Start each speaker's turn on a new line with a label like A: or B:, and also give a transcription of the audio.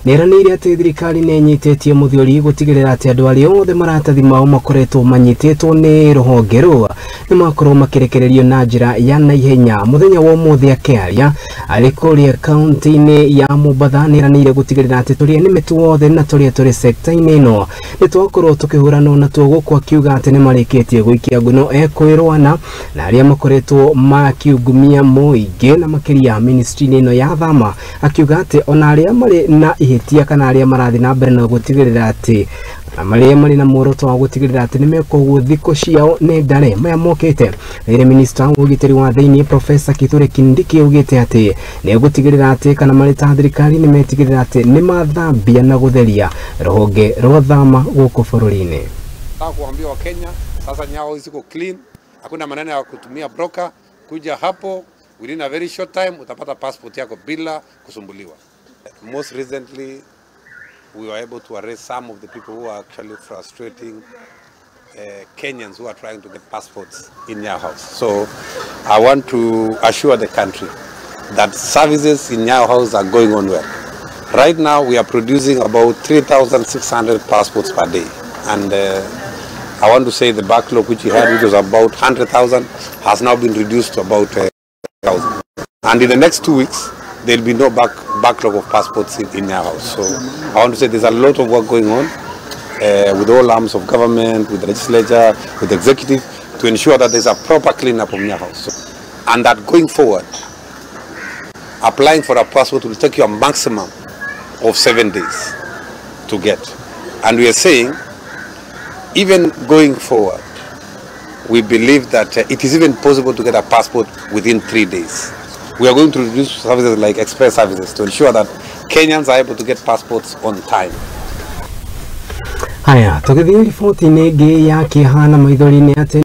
A: Nĩeranĩire atĩ thirikari nĩ ĩnyitĩtie mũthiori gũtigĩrĩra atĩ andũ arĩa othe maratathi mao makoretwo manyitĩtwo nĩ rũhonge rũu nĩ makorwo makĩrekererio na njĩra ya naihenya. Mũthenya wa ũmũthĩ akĩaria arĩ kũrĩa kaunti-inĩ ya Mombatha nĩeranĩire gũtigĩrĩra atĩ tũrĩa nĩme tuothe na tũrĩa tũrĩ sekta-inĩ ĩno nĩ twakorwo tũkĩhũranwo natuo gũkũ, akiuga atĩ nĩ marĩkĩtie gũikia nguno ekwĩrwana na arĩa makoretwo makiungumia mũingĩ na makĩria ministry-inĩ ĩno ya thama, akiuga atĩ ona arĩa marĩ na ihĩtia kana arĩa marathiĩ na mbere na gũtigĩrĩra atĩ marĩa marĩ na muoroto wa gũtigĩrĩra atĩ nĩmekũguo thikũ ciao nĩ ndare maya mokĩte. Rĩrĩ minista wa ũgitĩri wa thĩinĩ Professor Kithure Kindiki augĩte atĩ nĩ egũtigĩrĩra atĩ kana marĩ ta thirikari nĩ metigĩrĩra atĩ nĩ mathambia na gũtheria rũhonge rwa thama gũkũ bũrũri-inĩ.
B: Nataka kuambia Wakenya sasa Nyayo ziko clean, hakuna maneno ya kutumia broker. Kuja hapo within a very short time utapata passport yako bila kusumbuliwa. Most recently we were able to arrest some of the people who are actually frustrating Kenyans who are trying to get passports in Nyayo House. So I want to assure the country that services in Nyayo House are going on well. Right now we are producing about 3,600 passports per day, and I want to say the backlog which we had, which was about 100,000, has now been reduced to about 1,000. And in the next 2 weeks, there will be no backlog of passports in Nyayo House. So I want to say there's a lot of work going on with all arms of government, with the legislature, with the executive, to ensure that there's a proper cleanup of Nyayo House. So, and that going forward, applying for a passport will take you a maximum of 7 days to get. And we are saying, even going forward, we believe that it is even possible to get a passport within 3 days. We are going to reduce services like express services to ensure that Kenyans are able to get passports on time.
A: Haya, tũgĩthiĩ riboti-inĩ ĩngĩ ya kĩeha na maithori nĩ atĩ